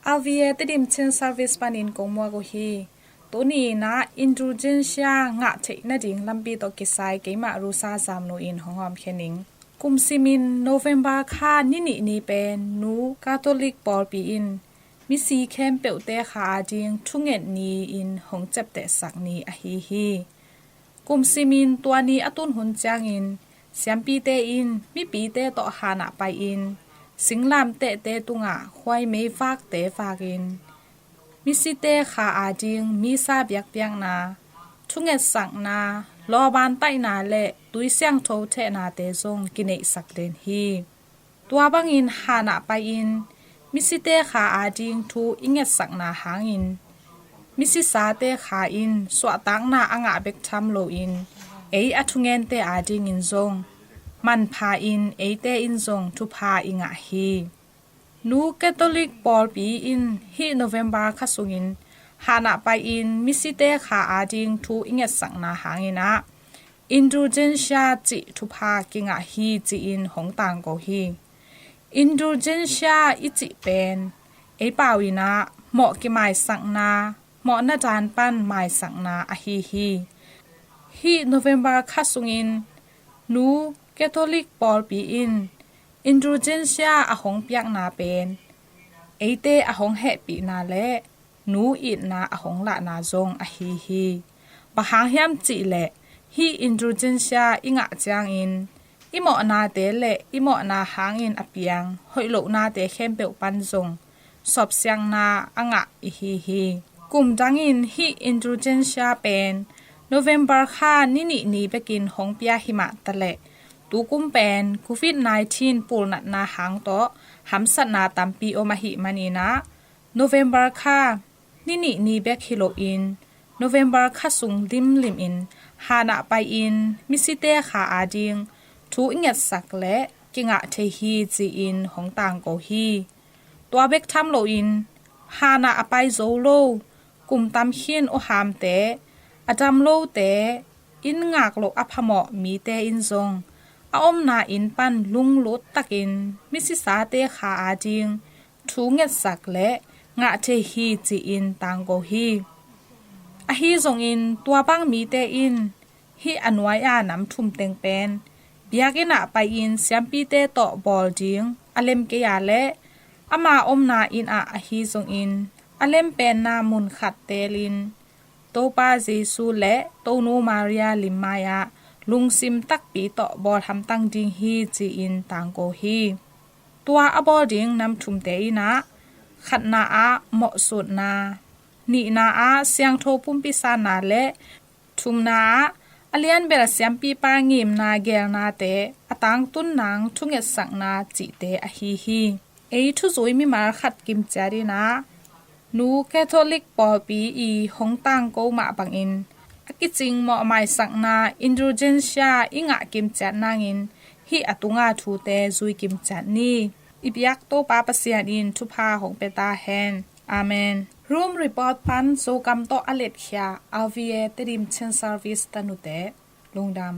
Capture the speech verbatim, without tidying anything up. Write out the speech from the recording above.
Alvia Tedim Chin Service panin kong muak uh hi. Tuni in ah indulgencia ngah theih nading lampi tawh kisai keimah Rusa Zamnu in hong hawmkhia ning. Kum simin November kha ni nih ni pen Nu Catholic pawlpi in misi khempeuhte kha ading thunget ni-in hong ciaptehsak ni ahi hi. Kum simin tua ni a tun hun ciangin siampite in mipite tawh hanah pai-in singlamtehte tungah khuai meivakte vakin misite kha ading misa biakpiakna, thungetsakna, lawban taihna le tui siangtho thehnate zong kineihsak den hi. Tua bangin hanah pai-in misite kha ading thu i ngetsakna hangin misisate kha in suahtakna a ngah bek tham loin ei a thungente adingin zong manpha in eite in zong thupha i ngah hi. Nu Catholic pawlpi in hih November kha sungin hanah pai-in misite kha ading thu i ngetsakna hangin ah indulgencia cih thupha kingah hi ci-in hong tangko hi. Indulgencia i cih pen ei pau in ah mawh kimaisakna, mawhna dan pan maisakna ahi hi. Hih November kha sungin Nu Catholic pawlpi in indulgencia a hong piakna pen eite a hong hehpihna le nu itna a hong lahna zong ahi hi. Bang hang hiam cih leh hih indulgencia i ngah ciangin i mawhnate le i mawhna hangin a piang hoih lohnate khempeuh pan zong sawpsiangna a ngah i hi hi. Kum dangin hih indulgencia pen November kha ni nih ni bekin hong pia himah taleh tukum pen covid nineteen pulnatna hang tawh hamsatna tampi om ahih manin ah November kha ni nih ni bek hi loin November kha sung limlimin hanah pai-in misite kha ading thu i ngetsak le kingah thei hi ci-in hong tangko hi. Tua bek tham loin hanah a pai zo lo, kum tam khin awhamte, a dam lote, inn ngak loh a phamawh mite in zong a omna inn pan lunglut takin misisate kha ading thu ngetsak le ngah thei hi ci-in tangko hi. Ahi zongin tua bang mite in hih a nuai-a nam thum teng pen biakinn ah pai-in siampite tawh bawl ding a lem kei a leh ama omna inn ah ahi zongin a lem penna mun khat teelin Topa Jesu le Tonu Maria limmai-ah lungsim takpi tawh bawl hamtang ding hi ci-in tangko hi. Tua a bawl ding nam thumte in ah khatna ah mawhsutna, nihna ah siangtho pumpi sanna le thumna ah a lianbel siampipa ngimna geelnate a tangtun nang thungetsakna cihte ahi hi. Ei thuzui mimal khat kimciat in ah Nu Catholic pawlpi i hong tangko mah bangin a kicing mawhmaisakna indulgencia i ngah kimciat nangin hih a tunga thute zui kimciat ni. I biak Topa Pasian in thupha hong pia ta hen. Amen. Room report pan Zokam tawh a letkhia R V A Tedim Chin Service tanute lungdam.